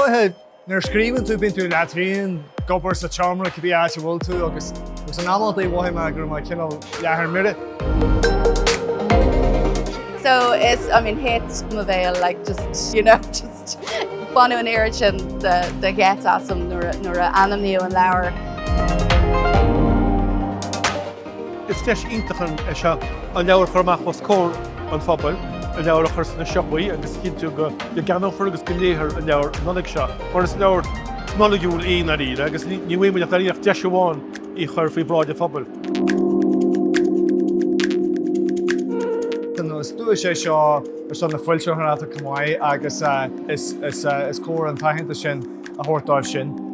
dóiche nuair a scríobhann tú bíonn tú leat féin ag obair sa tseomra cibé áit a bhfuil tú agus agus in amantaí mhothaigh mé go raibh mé cineál leath ar mire. So is I mean thit mo bhéal like just you know just baineadh an oiread sin de de gheit asam nuair nuair a ainmníodh an leabhar. Is deis iontach é seo an leabhar a chur amach os comhair an phobail, an leabhar a chur sna siopaí agus a chinntiú go gceannófar agus go léifear an leabhar an Nollaig seo, mar is leabhar Nollaigiúil í i ndáiríre agus ní bhfaighidh muid ach dáiríre ach deis amháin í a chur faoi bhráid an phobail. Is duais é seo ar son na foilsitheoireachta chomh maith agus is cóir an t-aitheantas sin a thabhairt dóibh sin.